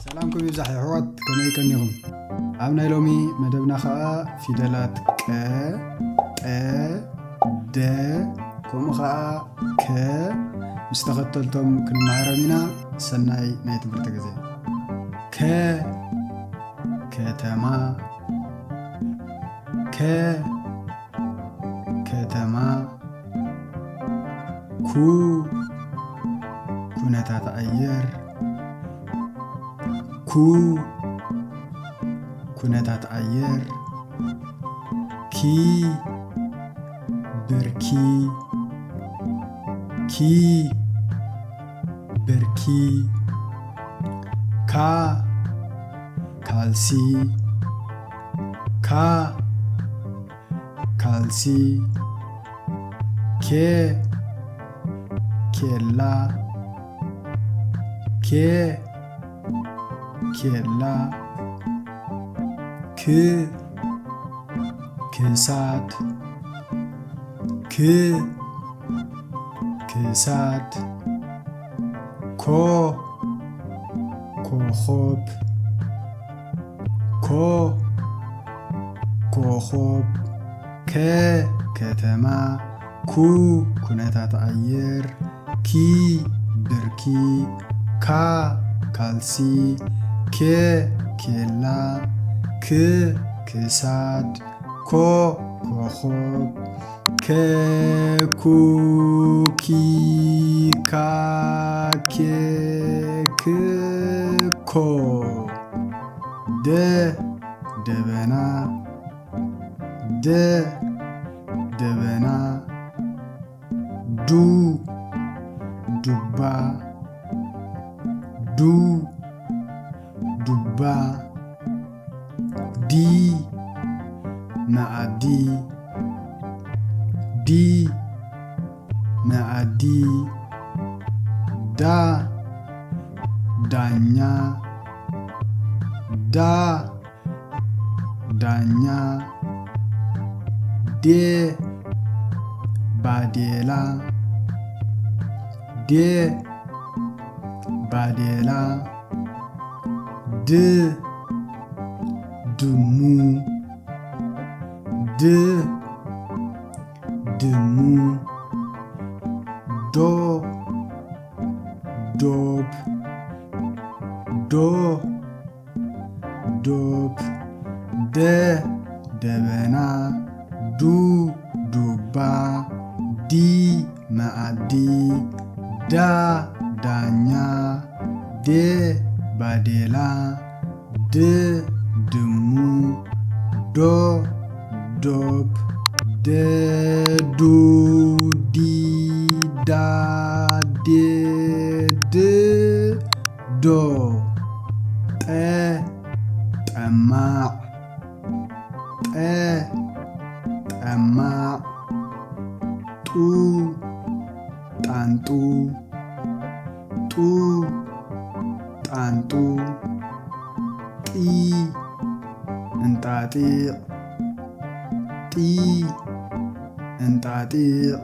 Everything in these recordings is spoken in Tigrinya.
ሰላምኩም ይብዛሕ የሕዋት፣ ከመይ ቀኒኹም? ኣብ ናይ ሎሚ መደብና ኸኣ ፊደላት ቀ፣ ጠ፣ ደ፣ ከምኡ ኸኣ ከ ምስ ተኸተልቶም ክንመሃሮም ኢና። ሰናይ ናይ ትምህርቲ ግዜ። ከ፣ ከተማ። ከ፣ ከተማ። ኩ፣ ኩነታት ኣየር። ኩ፣ ኩነታት ኣየር። ኪ፣ ብርኪ። ኪ፣ ብርኪ። ካ፣ ካልሲ። ካ፣ ካልሲ። ኬ፣ ኬላ። ኬ፣ ኬላ። ክ፣ ክሳድ። ክ፣ ክሳድ። ኮ፣ ኮኾብ። ኮ፣ ኮኾብ። ከ፣ ከተማ። ኩ፣ ኩነታት ኣየር። ኪ፣ ብርኪ። ካ፣ ካልሲ። ኬ፣ ኬላ። ክ፣ ክሳድ። ኮ፣ ኮኾብ። ከ፣ ኩ፣ ኪ፣ ካ፣ ኬ፣ ክ፣ ኮ። ደ፣ ደበና። ደ፣ ደበና። ዱ፣ ዱባ። ዱ፣ ዱባ። ዲ፣ መኣዲ። ዲ፣ መኣዲ። ዳ፣ ዳኛ። ዳ፣ ዳኛ። ዴ፣ ባዴላ። ዴ፣ ባዴላ። ድ፣ ድሙ። ድ፣ ድሙ። ዶ፣ ዶብ። ዶ፣ ዶብ። ደ፣ ደበና። ዱ፣ ዱባ። ዲ፣ መኣዲ። ዳ፣ ዳኛ። ዴ፣ ባዴላ። ድ፣ ድሙ። ዶ፣ ዶብ። ደ፣ ዱ፣ ዲ፣ ዳ፣ ዴ፣ ድ፣ ዶ። ጠ፣ ጠማዕ። ጠ፣ ጠማዕ። ጡ፣ ጣንጡ። ጡ፣ ጣንጡ። ጢ፣ እንጣጢዕ። ጢ፣ እንጣጢዕ።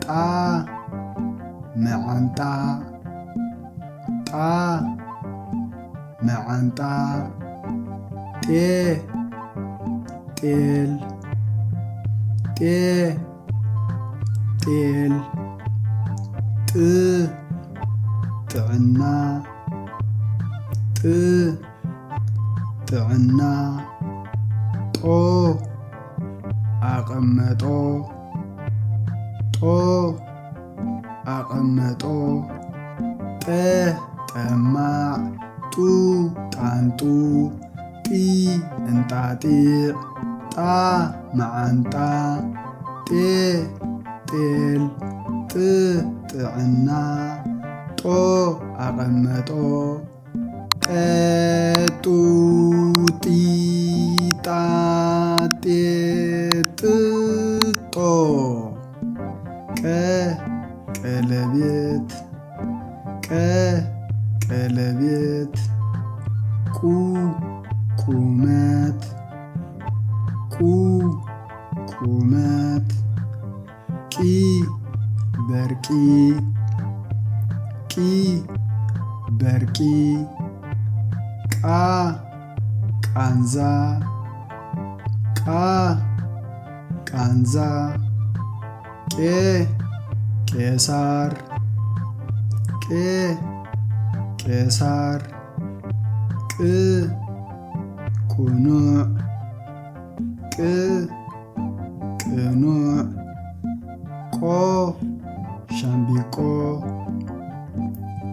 ጣ፣ መዓንጣ። ጣ፣ መዓንጣ። ጤ፣ ጤል። ጤ፣ ጤል። ጥ፣ ጥዕና። ጥ፣ ጥዕና። ጦ፣ ኣቐመጦ። ጦ፣ ኣቐመጦ። ጠ፣ ጠማዕ። ጡ፣ ጣንጡ። ጢ፣ እንጣጢዕ። ጣ፣ መዓንጣ። ጤ፣ ጤል። ጥ፣ ጥዕና። ጦ፣ ኣቐመጦ። ጠ፣ ጡ፣ ጢ፣ ጣ፣ ጤ፣ ጥ፣ ጦ። ቀ፣ ቀለቤት። ቀ፣ ቀለቤት። ቁ፣ ቁመት። ቁ፣ ቁመት። ቂ፣ በርቂ። ቂ፣ በርቂ። ቃ ቃንዛ፣ ቃ ቃንዛ፣ ቄ ቄሳር፣ ቄ ቄሳር፣ ቅ ቅኑዕ፣ ቅ ቅኑዕ፣ ቆ ሻምቢቆ፣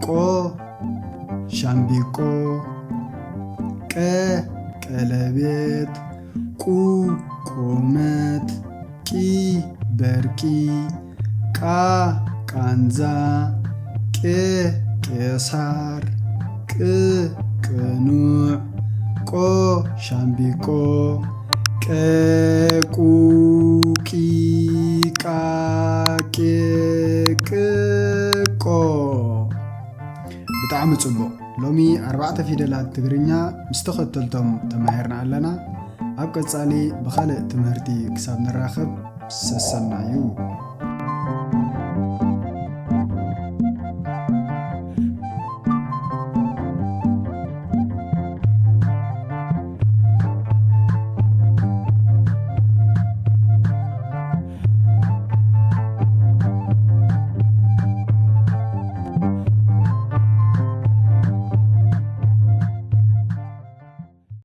ቆ ሻምቢቆ፣ ቀ ቀለቤት፣ ቁ ቁመት፣ ቂ በርቂ፣ ቃ ቃንዛ፣ ቄ ቄሳር፣ ቅ ቅኑዕ፣ ቆ ሻምቢቆ፣ ቀ ቁ ቂ ቃ ቄ ቅ ቆ። ብጣዕሚ ጽቡቕ። ሎሚ ኣርባዕተ ፊደላት ትግርኛ ምስ ተኸተልቶም ተማሂርና ኣለና። ኣብ ቀጻሊ ብኻልእ ትምህርቲ ክሳብ ንራኸብ ሰሰናዩ።